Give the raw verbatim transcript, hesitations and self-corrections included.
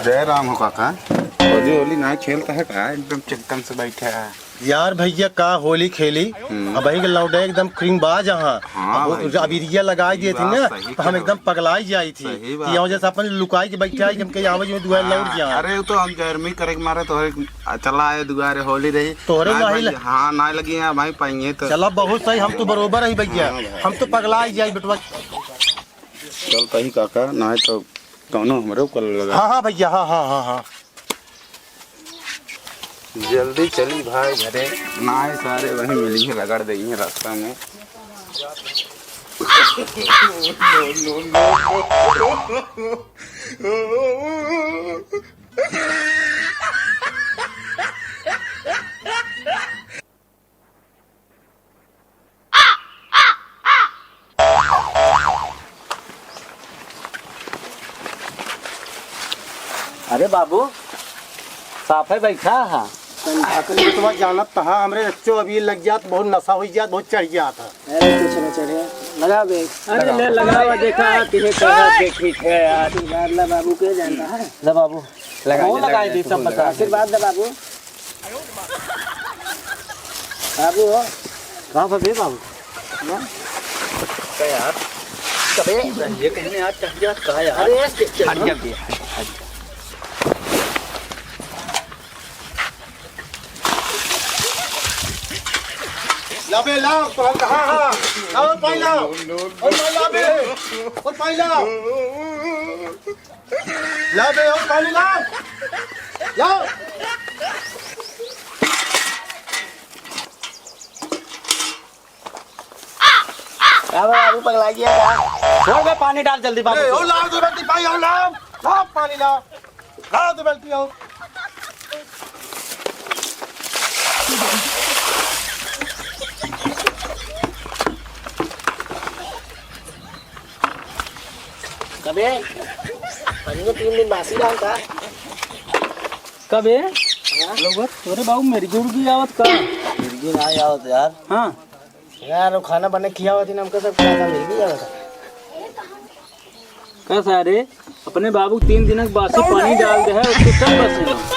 जय राम हो काका। होली होली ना खेलता है का, एकदम चिंतन से बैठे है। यार भैया का होली खेली। हम्म। अब वही लौटे एकदम क्रीम बाज। हाँ, हाँ अब भाई। अबिरिया लगाई दिए थी ना, तो हम एकदम पगलाई जाई थी। सही बात कि यहाँ है। जैसे अपन लुकाई के बैठे आई, हमके यहाँ जो दुआ लौट गया। अरे वो तो हम गर्मी करे के मारे तो चला आए दुआरे, होली रही। तोहरे ना ना भाई, लगी। हाँ ना लगी है भाई, पाएंगे तो। चला बहुत सही, हम तो बरोबर है भैया। हाँ भाई। हम तो पगलाई जाई बेटवा। चल कही काका, ना तो कौनो हमरे ऊपर लगा। हाँ हाँ भैया, हाँ हाँ हाँ हाँ। जल्दी चली भाई घरे, ना सारे वहीं मिली है, रगड़ देंगे रास्ता में। अरे बाबू, साफे बैठा हा। तन ढाकन में तुम्हारा जानत तहा, हमरे बच्चों अभी लग जात, बहुत नशा हो जात, बहुत चढ़ जात है। अरे कुछ न चढ़े, लगा बे। अरे ले लगावा, देखा, तुझे कहा देखी है यार। आशीर्वाद ला बाबू के जानता है। ले बाबू, लगा वो दे, लगा लगा दे, दे, सब तू बता। लगा दे। आशीर्वाद दे बाबू। बाबू हो। कहाँ फंसे बाबू? हाँ? क्या यार? कबे? ये कहने आज चढ़ गया, कहाँ यार? अरे, ये क्या हट जा बे, हट, हट। ला बे, ला, तो हम कहाँ, हाँ? लाओ, पानी लाओ। और पानी लाओ बे। और पानी लाओ। ला बे, और पानी लाओ। लाओ। का बे, बाबू पगला गया का? छोड़ बे, पानी डाल जल्दी बाबू। ए, ओ लाओ दो बाल्टी पानी, ओ लाओ, लाओ पानी लाओ, लाओ दो बाल्टी आओ। कबे? पनिया तीन दिन बासी रहल का? कबे? हाँ? लोगत, तोरे बाबू मिर्गी उर्गी आवत का? मिर्गी ना आवत यार। हाँ। यार, वो खाना बने खिया होती ना हमको सब, क्या था, मिर्गी आवत है? का सारे, अपने बाबू तीन दिन के बासी पानी डाल दे है, उसके सब बस है।